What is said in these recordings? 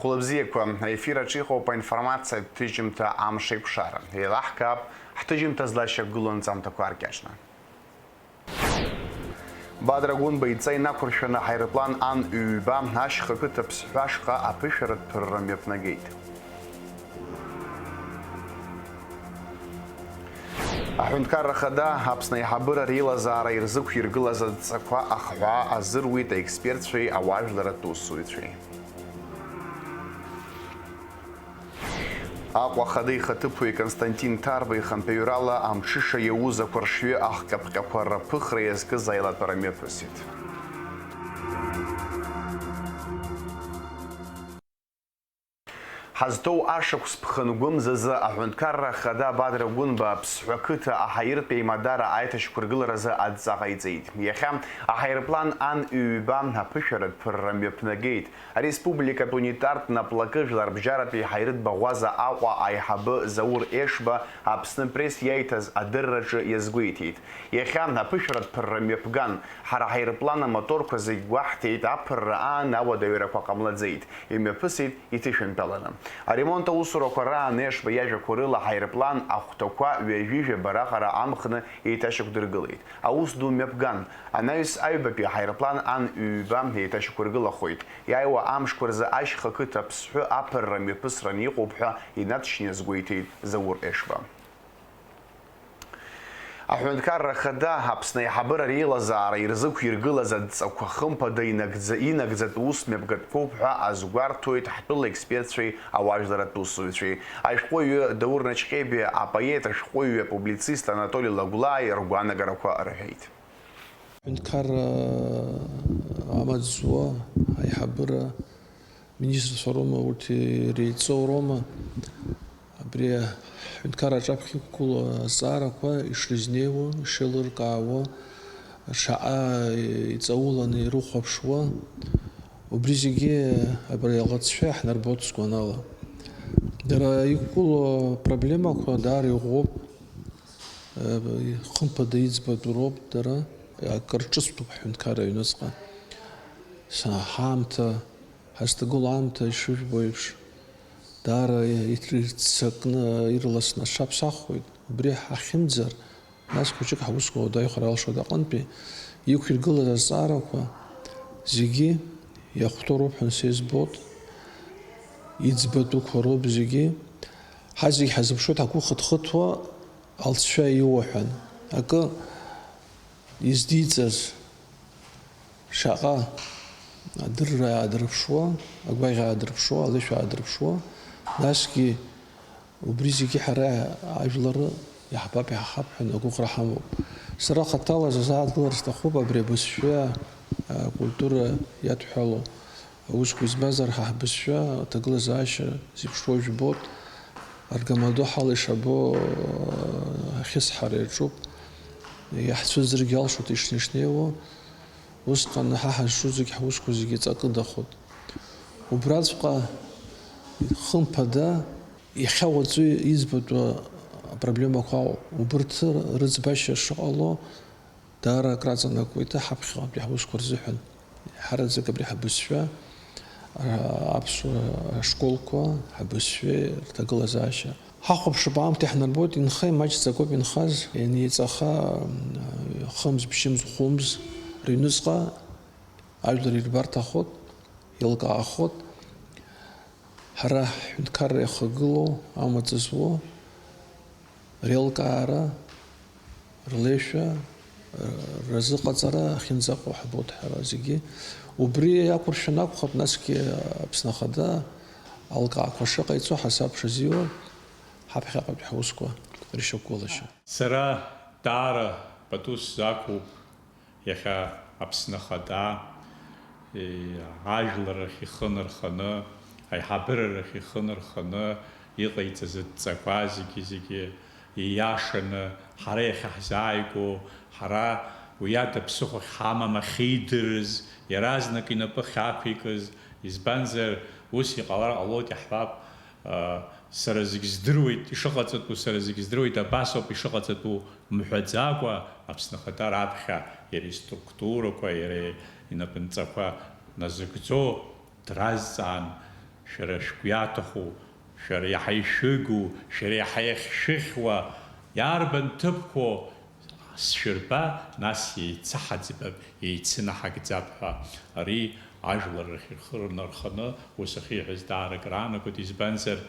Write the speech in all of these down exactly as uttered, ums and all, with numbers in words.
Хәлыбзиақәа, аефир аҿы иҟоуп аинформациатә ҭыжьымҭа Амшеикәшара. Еилаҳкаап ҳҭыжьымҭа злашьақәгылоу анҵамҭақәа ааркьаҿны. Бадра Гәынба идҵа инақәыршәаны аҳаирплан Ан ҩба ашьха қыҭа Ԥсҳәы ашҟа аԥышәаратә ԥырра мҩаԥнагеит. Аҳәынҭқарра Ахада Аԥсны аиҳабыра реилазаара ирзықәиргылаз адҵақәа ахҳәаа азыруит аекспертцәеи ауаажәларратә усзуҩцәеи. Аҟәа Ахада ихаҭыԥуаҩ Константин Ҭарба ихантәаҩрала амҽыша иауз ақәаршҩы ахкаԥҟьақәа рыԥыхра иазкыз аилатәара мҩаԥысит. Ҳазҭоу ашықәс ԥхынгәымзазы Аҳәынҭқарра Ахада Бадра Гәынба Аԥсҳәа қыҭа аҳаиртә еимадара аиҭашьақәыргыларазы адҵа ҟаиҵеит. Иахьа аҳаирплан Ан ҩба аԥышәаратә ԥырра мҩаԥнагеит. Ареспубликатә унитартә наплакы жәларбжьаратәи ҳаиртә баӷәаза Аҟәа аиҳабы Заур Ешба Аԥсны Пресс иаиҭаз адырраҿы иазгәеиҭеит. Иахьа аԥышәаратә ԥырра мҩаԥган, ҳара ҳаирплан амоторқәа зегь гәаҳҭеит, аԥырра аан ауадаҩрақәа ҟамлаӡеит, имҩаԥысит иҭышәынтәаланы. Аремонт аусурақәа раан Ешба иажәақәа рыла ҳаирплан ахәҭақәа ҩажәижәаба раҟара амхны еиҭашьақәдыргылеит. Аус ду мҩаԥган, анаҩс аҩбатәи аҳаирплан Ан ҩба еиҭашьақәыргылахоит. Иааиуа амшқәа рзы ашьха қыҭа Ԥсҳәы аԥырра мҩаԥысран иҟоуп ҳәа инаҵшьны иазгәеиҭеит Заур Ешба. Аҳәынҭқарра Ахада Аԥсны аиҳабыра реилазаара ирзықәиргылаз адҵақәа хымԥада инагӡа-, инагӡатәу ус мҩаԥгатәқәоуп ҳәа азгәарҭоит ҳтәыла експертцәеи ауаажәларратә усзуҩцәеи. Ашәҟәыҩҩы Даур Наҷҟьебиа апоет, ашәҟәыҩҩы, апублицист Анатоли Лагәлааи ргәаанагарақәа рҳәеит. Ҳәынҭқарра амаҵ зуа аиҳабыра министрцәа роума, урҭ иреидҵоу роума, абри аҳәынҭқарра аҿаԥхьа иқәгылоу азҵаарақәа ишрызнеиуа, ишеилыркаауа, шаҟа иҵауланы ирыхәаԥшуа, убри зегьы абри аӷацәа иаҳнарбоит сгәанала. Дара иқәгылоу апроблемақәа даара иӷәӷәоуп. Хымԥада иӡбатәу роуп дара, акыр ҿыцтәуп ҳҳәынҭқарра аҩныҵҟа. Са ҳаамҭа, ҳазҭагылоу аамҭа ишыжәбо еиԥш, даара ирццакны, ирласны аҽаԥсахуеит. Убри ҳахьымӡар, нас хәыҷык ҳусқәа уадаҩхар алшоит аҟынтәи иқәиргылаз азҵаарақәа зегьы иахәҭоу роуп ҳәа сеизбоит, иӡбатәуқәа роуп зегьы. Ҳазегь ҳазыԥшуеит ҳгәы хыҭхыҭуа, алҵшәа иуаҳәан, акы издиҵаз шаҟа адырра аадырԥшуа, агәаӷь аадырԥшуа, алышә аадырԥшуа, насгьы убри зегьы ҳара ажәлар иаҳбап, иаҳахап ҳәа агәыӷра ҳамоуп. Сара хаҭала сазааҭгылар сҭахуп абри абызшәа, акультура иадҳәалоу. Аусқәа избазар, ҳа ҳбызшәа аҭагылазаашьа зеиԥшроу жәбоит, аргамадо ҳала ишабо, ахьысҳара иаҿуп, иаҳцәыӡыргьы алшоит ишнеи-шнеиуа, усҟан ҳа ҳазҿу зегь ҳусқәа зегьы ҵакыдахоит. Убраҵәҟьа, хымԥада, иахьа уаҵәы избатәу апроблемақәа ауп, убырҭ рыӡбашьа шыҟало, даара акраҵанакуеит ҳаԥхьаҟатәи ҳусқәа рзыҳәан. Ҳараӡак абри ҳабызшәа, а, аԥсуа ашколқәа, ҳабызшәеи рҭагылазаашьа. Ҳахәаԥшып, аамҭа иаҳнарбоит, инхеи маҷӡак ауп инхаз, ианеиҵаха, м, хымз, ԥшьымз, хәымз рыҩныҵҟа ажәлар ирбарҭахоит, еилкаахоит. Ҳара ҳҳәынҭқарра иахагылоу, амаҵ зуа, реилкаара, рлеишәа, разыҟаҵара ахьынӡаҟоу ҳбоит ҳара зегьы. Убри иақәыршәаны акәхап, насгьы Аԥсны Ахада алкаақәа шыҟаиҵо ҳасаб шазиуа ҳаԥхьаҟатәи ҳусқәа рышьақәгылашьа. Сара даара пату сзақәуп. Иахьа Аԥсны Ахада, е, ажәлар рахь ихы нырханы, аиҳабыра рахь ихы нырханы иҟаиҵаз адҵақәа зегьы-зегьы ииашаны, ҳара иахьа ҳзааигәоу, ҳара уи ада ԥсыхәа ахьҳамам ахьидырыз, иаразнак инапы ахьақәикыз, избанзар, ус иҟалар ҟалоит, иаҳҳәап, а, сара зегь здыруеит, ишыҟаҵатәу сара зегь здыруеит, абас ауп ишыҟаҵатәу, мҳәаӡакәа, Аԥсны Ахада раԥхьа иара иструктурақәа, иара инапынҵақәа назыгӡо дразҵаан, Шәара шәгәы иаҭаху, шәара иаҳа ишәыгу, шәара иаҳа иахьшәыхьуа, иарбан ҭыԥқәоу сшәырба, нас еицаҳаӡбап, еицынаҳагӡап ҳәа. Ари ажәлар рахь рхы рнарханы ус ахьиҳәаз даара акраанагоит, избанзар,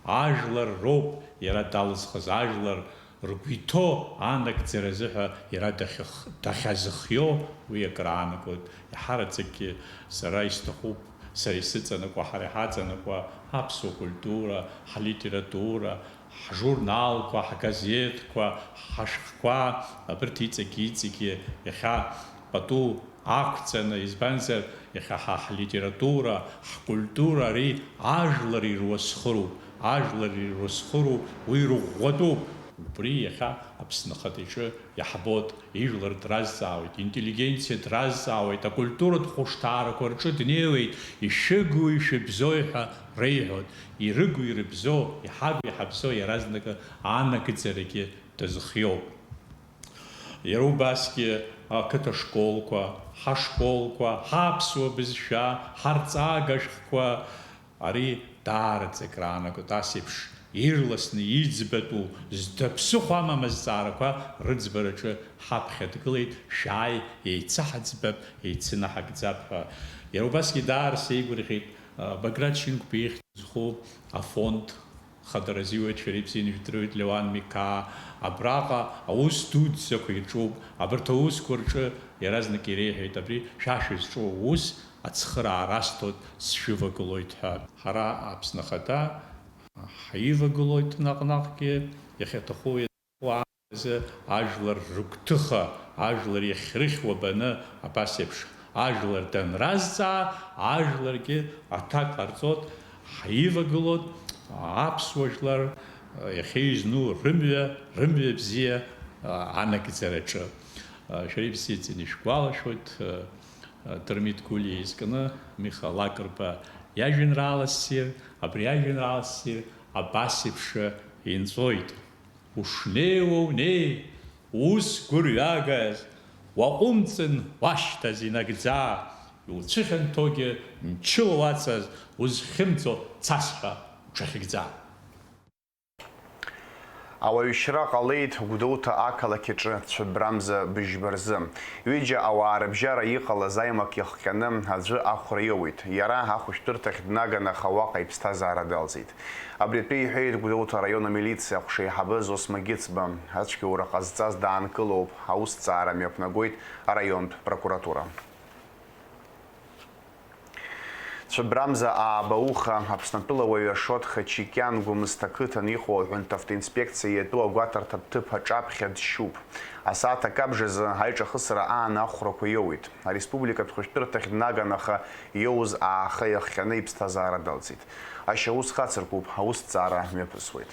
ажәлар роуп иара далызхыз, ажәлар ргәы иҭоу анагӡара азыҳәа иара дахьых-, дахьазыхиоу уи акраанагоит. Иаҳараӡакгьы сара исҭахуп, сара исыҵанакуа, ҳара иҳаҵанакуа ҳаԥсуа культура, ҳлитература, ҳжурналқәа, ҳгазеҭқәа, ҳашәҟәқәа, абарҭ иҵегьы-иҵегьы иахьа пату ақәҵаны, избанзар, иахьа ҳа ҳлитература, ҳкультура ари ажәлар ируасхыруп, ажәлар ируасхыруп, уи рыӷәӷәатәуп. Убри иахьа Аԥсны ахада иҿы иаҳбоит, ижәлар дразҵаауеит, интеллигенциа дразҵаауеит, акультуратә хәышҭаарақәа рҿы днеиуеит, ишәыгу, ишәыбзои ҳәа реиҳәоит, ирыгу, ирыбзоу, иҳагу, иҳабзоу иаразнакы анагӡарагьы дазхиоуп. Иара убасгьы ақыҭа школқәа, ҳашколқәа, ҳаԥсуа бызшәа, ҳарҵага шәҟәқәа, ари даараӡа акраанагоит, ас еиԥш ирласны иӡбатәу, зда ԥсыхәа амам азҵаарақәа рыӡбараҿы ҳаԥхьа дгылеит, шәааи, еицаҳаӡбап, еицынаҳагӡап ҳәа. Иара убасгьы даара сеигәырӷьеит, а, Баграт Шьынқәба ихьӡ зху афонд Хадара зиуеит, шәара ибзианы ижәдыруеит, Леуан Миқаа. Абраҟа аус дуӡӡақәа ирҿуп. Абарҭ аусқәа рҿы иаразнак иреиҳәеит, абри шәа шәызҿу аус ацхыраара асҭоит, сшәывагылоит ҳәа. Ҳара Аԥсны Ахада ҳаивагылоит наҟ-наҟгьы, иахьаҭаху иаҭаху аамҭазы ажәлар рыгәҭыха, ажәлар иахьрыхьуа баны, абас еиԥш ажәлар данразҵаа, ажәларгьы аҭак ҟарҵоит, ҳаивагылоит аԥсуа жәлар иахьеизну рымҩа, рымҩа бзиа анагӡараҿы. Шәара ибзиаӡаны ишәгәалашәоит, Дырмит Гәлиа изкны Миха Лакрба иажәеинраала ссир, абри ажәеинраала ссир абас еиԥш инҵәоит. Ушнеиуа унеи, ус гәырҩагаз, уаҟәымҵын уашьҭаз инагӡа, иуцәыхьанҭоугьы мчыла уацаз, узхьымӡо цасҳәа уҽахьыгӡа. Ауаҩшьра ҟалеит Гәдоуҭа ақалақь аҿы цәыббрамза быжьба рзы. Ҩыџьа ауаа рыбжьара иҟалаз аимак иахҟьаны аӡәы ахәра иоуеит. Иара ахәышәтәырҭахь днаган, аха уаҟа иԥсҭазаара далҵит. Абри атәы иҳәеит Гәдоуҭа араион амилициа аҟәшеиҳабы Зосма Гьыцба. Ацәгьоура ҟазҵаз даанкылоуп, аусҭҵаара мҩаԥнагоит араионтә прокуратура. Цәыббрамза ааба уха, Аԥснытәыла уаҩы Ашот Хачикиан Гәымсҭа қыҭан иҟоу аҳәынҭавтоинспекциа иатәу агәаҭарҭатә ҭыԥ аҿаԥхьа дшьуп. Асааҭ акабжазы аиҿахысра аан ахәрақәа иоуеит. Ареспубликатә хәышәтәырҭахь днаган, аха иоуз ааха иахҟьаны иԥсҭазаара далҵит. Ашьаус хацыркуп, аусҭҵаара мҩаԥысуеит.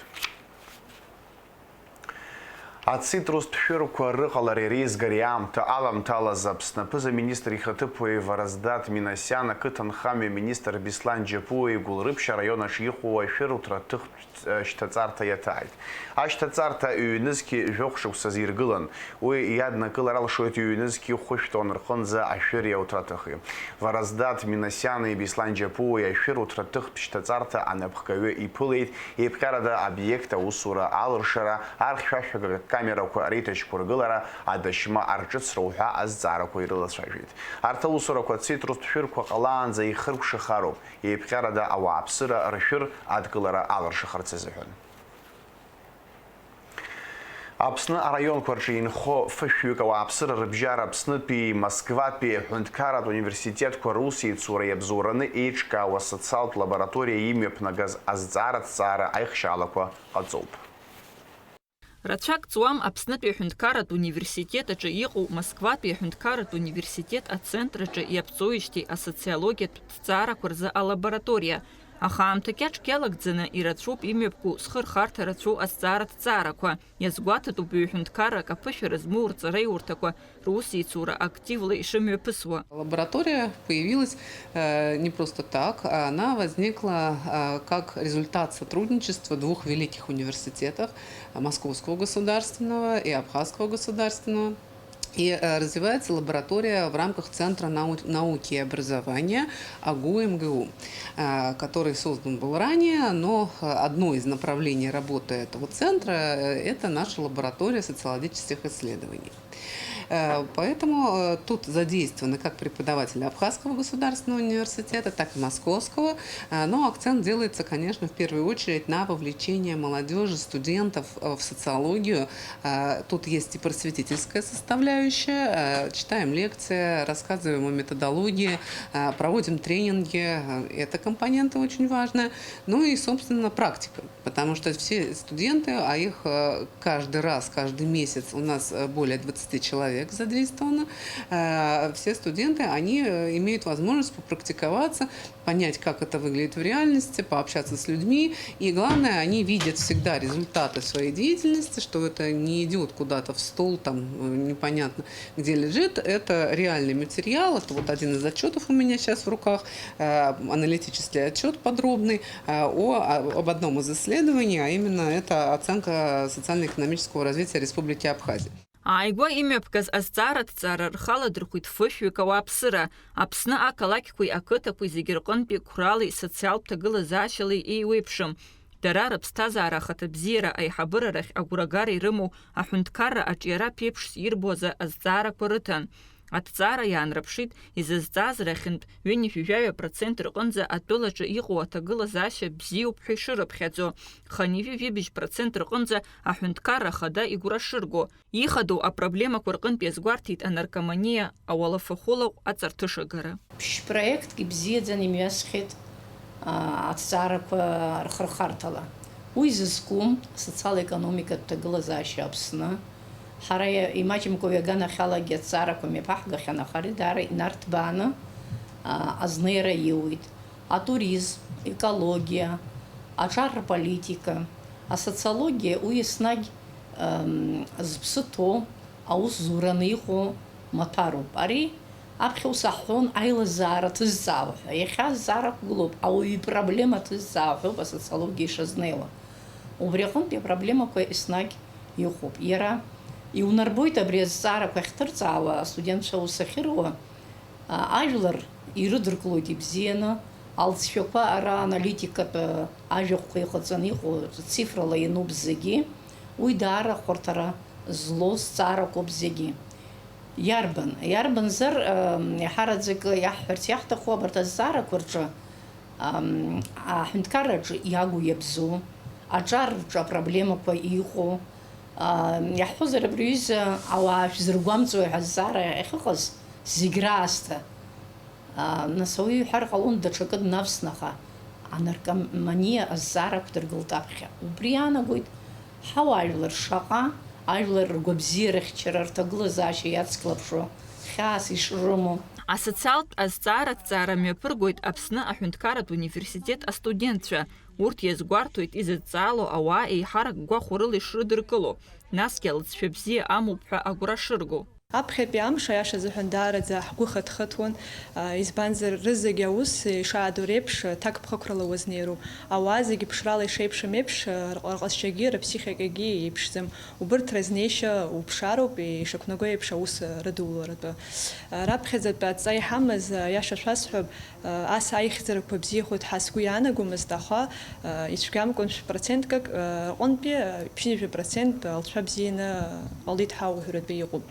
Ацитрустә шәырқәа рыҟалареи реизгареи аамҭа аламҭалаз Аԥсны аԥыза-министр ихаҭыԥуаҩ Вараздат Минасиан, ақыҭанхамҩа министр Беслан Џьапуа игәылрыԥшь араион аҿы иҟоу ашәыр уҭраҭых шьҭаҵарҭа иаҭааит. Ашьҭаҵарҭа ҩ-нызқь жәохә шықәсазы иргылан. Уи иаднакылар алшоит ҩ-нызқь хәышә тонн рҟынӡа ашәыри ауҭраҭыхи. Вараздат Минасиани Беслан Џьапуи ашәыр уҭраҭыхтә шьҭаҵарҭа анапхгаҩы иԥылеит, еиԥҟьарада обиект аусура алыршара, архьшәашәагатә камерақәа реиҭашьқәыргылара, адашьма арҿыцра уҳәа азҵаарақәа ирылацәажәеит. Арҭ аусурақәа цитрустә шәырқәа ҟалаанӡа ихыркәшахароуп, еиԥҟьарада ауааԥсыра ршәыр адкылара алыршахарц азыҳәан. Аԥсны араионқәа рҿы инхо фышәҩык ауааԥсыра рыбжьара Аԥснытәи Москватәи аҳәынҭқарратә университетқәа русеицура иабзоураны еиҿкаауа асоциалтә лабораториа имҩаԥнагаз азҵаараҭҵаара аихшьаалақәа ҟаҵоуп. Рацәак ҵуам Аԥснытәи аҳәынҭқарратә университет аҿы иҟоу Москватәи аҳәынҭқарратә университет ацентр аҿы иаԥҵоижьҭеи асоциологиатә ҭҵаарақәа рзы алабораториа, аха аамҭа кьаҿк иалагӡаны ирацәоуп имҩаԥку зхырхарҭа рацәоу азҵаараҭҵаарақәа. Иазгәаҭатәуп ҩ-ҳәынҭқаррак аԥышәара змоу рҵареиурҭақәа русеицура активла ишымҩаԥысуа. Лаборатория появилась, э, не просто так, а она возникла, э, как результат сотрудничества двух великих университетов, э, Московского государственного и Абхазского государственного. И э, развивается лаборатория в рамках Центра нау- науки и образования АГУ МГУ, э, который создан был ранее, но э, одно из направлений работы этого центра э, это наша лаборатория социологических исследований. Э, Поэтому э, тут задействованы как преподаватели Абхазского государственного университета, так и Московского. Э, Но акцент делается, конечно, в первую очередь на вовлечение молодежи, студентов э, в социологию. Э, Тут есть и просветительская составляющая. Э, Читаем лекции, рассказываем о методологии, э, проводим тренинги. Э, Это компоненты очень важные. Ну и, собственно, практика. Потому что все студенты, а их э, каждый раз, каждый месяц у нас э, более двадцати человек задействовано, э, все студенты, они э, имеют возможность попрактиковаться, понять, как это выглядит в реальности, пообщаться с людьми. И главное, они видят всегда результаты своей деятельности, что это не идет куда-то в стол, там э, непонятно где лежит. Это реальный материал, это вот один из отчетов у меня сейчас в руках, э, аналитический отчет подробный э, о, о- об одном из исследований, а именно это оценка социально-экономического развития Республики Абхазия. Ааигәа имҩаԥгаз азҵааратә ҵара рхаладырхәит фышәҩык ауааԥсыра, Аԥсны ақалақьқәеи ақыҭақәеи зегьы рҟынтәи қәралеи социалтә ҭагылазаашьалеи еиуеиԥшым. Дара рыԥсҭазаара ахаҭабзиара аиҳабыра рахь агәрагара ирымоу аҳәынҭқарра аҿиара ԥеиԥшс ирбо азы азҵаарақәа рыҭан. Аҭҵаара иаанрыԥшит, изызҵааз рахьынтә ҩынҩажәи жәаҩа процент рҟынӡа атәылаҿы иҟоу аҭагылазаашьа бзиоуп ҳәа ишырыԥхьаӡо, хынҩажәи жәибжь процент рҟынӡа аҳәынҭқарра ахада игәра шырго. Ихадоу апроблемақәа рҟынтә иазгәарҭеит анаркоманиа, ауалафахәылаҟә аҵарҭышагара. Ԥшь-проектк ибзиаӡаны имҩасхьеит, аа, аҭҵаарақәа рхырхарҭала. Уи зызку асоциал-економикатә ҭагылазаашьа Аԥсны, ҳара иа- имаҷымкәа ҩаганахьалагьы аҭҵаарақәа мҩаԥаҳгахьан, аха ари даара инарҭбааны, аа, азнеира иоуеит. Атуризм, екологиа, аҿар рполитика, асоциологиа, уи еснагь, ам, зыԥсы ҭоу аус зураны иҟоу маҭәароуп. Ари аԥхьа ус аҳҳәон аилазаара ҭызҵаауа ҳәа. Иахьа азҵаара ақәгылоуп, ауаҩы ипроблема ҭызҵаауа ҳәоуп асоциологиа ишазнеиуа. Убри аҟынтәи апроблемақәа еснагь иҟоуп. Иара иунарбоит абри азҵаарақәа ахьҭырҵаауа астудентцәа аус ахьыруа, а, ажәлар ирыдыркылоит ибзианы, алҵшәақәа ара аналитикатә ажәахәқәа иҟаҵаны иҟоу цифрала иануп зегьы, уи даара хәарҭара злоу зҵаарақәоуп зегьы. Иарбан, иарбанзар, ам, еиҳараӡак иаҳҳәарц иаҳҭаху абарҭ азҵаарақәа рҿы, ам, аҳәынҭқарраҿы иагу иабзоу, аҿар рҿы апроблемақәа иҟоу, ам, иаҳҳәозар, абри аҩыза ауаа шәзыргәамҵуеи ҳәа азҵаара ахьыҟаз, зегь раасҭа. А, нас ауаҩы иҳәар ҟалон даҽакы днавсны, аха анаркоманиа азҵаара ақәдыргылт аԥхьа. Убри иаанагоит ҳауаажәлар шаҟа ажәлар ргәабзиарахьчара, рҭагылазаашьа иацклаԥшуа хьаас ишрымоу. Асоциалтә азҵааратә ҵаара мҩаԥыргоит Аԥсны аҳәынҭқарратә университет астудентцәа. Урҭ иазгәарҭоит изыдҵаало ауаа еиҳарак гәахәарыла ишрыдыркыло, насгьы алҵшәа бзиа амоуп ҳәа агәра шырго. Аԥхьатәи амш, аиаша азыҳәан, даараӡа ҳгәы хыҭхыҭуан, а, избанзар, рызегь аус ишаадо реиԥш, а, ҭакԥхықәрала уазнеироуп. Ауаа зегьы ԥшрала ишеиԥшым еиԥш, а, рҟ-, рҟазшьагьы, рыԥсихикагьы еиԥшӡам. Убырҭ разнеишьа уԥшаароуп, ишақәнаго еиԥш аус, а, рыдуларатәы. А, раԥхьаӡатәи адҵа иҳамаз, а, аиаша шәасҳәап, а, ас аихьӡарақәа бзиахоит ҳәа сгәы иаанагомызт, аха, а, ицәгьамкәан шә-, процентк, а, рҟынтәи, а, ԥшьынҩажәа процент алҵшәа бзианы ҟалеит ҳәа ауҳәаратәы иҟоуп.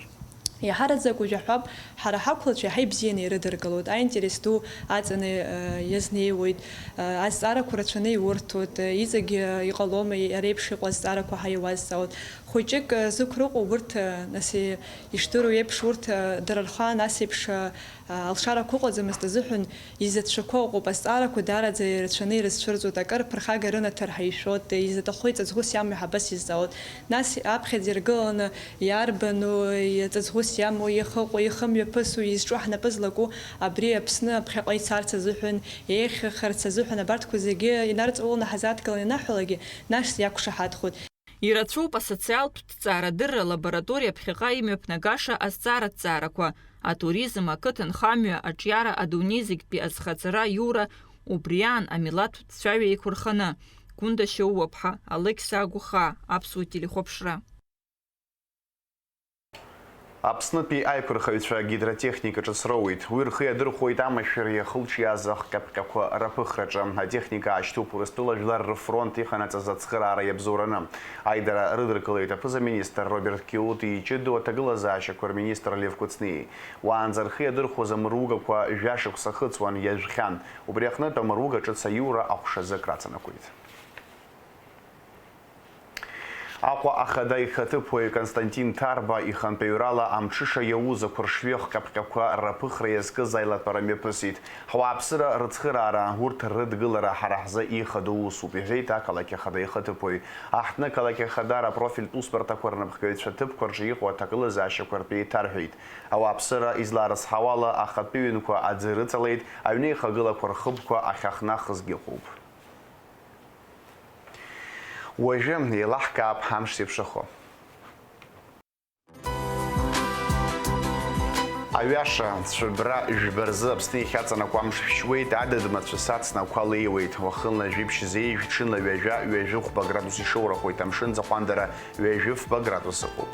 Иаҳараӡак уажә аҳәап, ҳара ҳақәлацәа иаҳа ибзианы ирыдыркылоит, аинтерес ду аҵаны, э, иазнеиуеит, э, азҵаарақәа рацәаны иурҭоит, э, иҵегь, э, иҟалома, иара еиԥш иҟоу азҵаарақәа ҳа иуазҵаауеит. Хәыҷык, э, зықәрыҟоу урҭ, э, нас, э, ишдыру еиԥш, урҭ, э, дара рхаан ас еиԥш, э, э, алшарақәа ыҟаӡамызт азыҳәан, изацәшәақәо ыҟоуп, азҵаарақәа даараӡа ирацәаны ирызцәырҵуеит, акыр ԥырхага рынаҭар ҳаишәоит, изаҭаху иҵаҵӷәыс иамоу ҳабас изҵаауеит. Нас аԥхьаӡа иргыланы, иарбану иҵаҵӷәыс иамоу, ихы ыҟоу, ихы мҩаԥысу, изҿу ҳнапы злаку, абри Аԥсны аԥхьаҟа ицарц азыҳәан, еиӷьхарц азыҳәан абарҭқәа зегьы инарҵауланы ҳазааҭгыланы ианаҳҳәалакгьы, нас иақәшаҳаҭхоит. Ирацәоуп асоциалтә ҭҵаарадырра лабораториа ԥхьаҟа имҩаԥнагаша азҵаараҭҵаарақәа, атуризм, ақыҭанхамҩа, аҿиара, адунеи зегьтәи азхаҵара, аиура, убри аан амилаҭтә цәаҩа еиқәырханы. Гәында Шьоуаԥҳа, Алықьса Агәхаа, Аԥсуа телехәаԥшра. Аԥснытәи аиқәырхаҩцәа гидротехника ҿыц роуеит. Уи рхы иадырхәоит амашәыр иахылҿиааз ахҟьаԥҟьақәа раԥыхраҿы. Атехника аашьҭуп Урыстәыла жәлар рфронт иҟанаҵаз ацхыраара иабзоураны. Аидара рыдыркылеит аԥыза-министр Роберт Киут иҷыдоу аҭагылазаашьақәа рминистр Лев Кәыҵниеи. Уаанӡа рхы иадырхәоз амыругақәа жәашықәса хыҵуан, иажәхьан. Убри аҟнытә амыруга ҿыц аиура аҟәшазы акраҵанакуеит. Аҟәа ахада ихаҭыԥуаҩ Константин Ҭарба ихантәаҩрала амҽыша иауз ақәыршҩы хҟьаԥҟьақәа раԥыхра иазкыз аилатәара мҩаԥысит. Ҳуааԥсыра рыцхыраара, урҭ рыдгылара ҳара ҳзы ихадоу усуп, иҳәеит ақалақь ахада ихаҭыԥуаҩ. Аҳҭны ақалақь ахадара апрофильтә усбарҭақәа рнапхгаҩцәа ҭыԥқәа рҿы иҟоу аҭагылазаашьақәа ртәы еиҭарҳәеит. Ауааԥсыра изларыцҳауала, ахатәы ҩынқәа аӡы рыҵалеит, аҩны еихагылақәа рхыбқәа ахьахнахызгьы ыҟоуп. Уажәы еилаҳкаап ҳамш зеиԥшрахо. Аҩаша, цәыббра жәба рзы Аԥсны иахьаҵанакуа амш шәшьуеит, адыд мацәыс ацны ақәа леиуеит. Уахынла жәиԥшь зеижә, ҽынла ҩажәа, ҩажәихәба градус ишоурахоит, амшын ӡахәандара ҩажәифба градус ыҟоуп.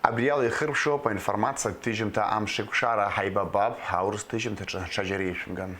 Абри ала ихыркәшоуп аинформациатә ҭыжьымҭа амш еиқәшара. Ҳаибабап аурыс ҭыжьымҭаҿы, ҽаџьара ишәымган.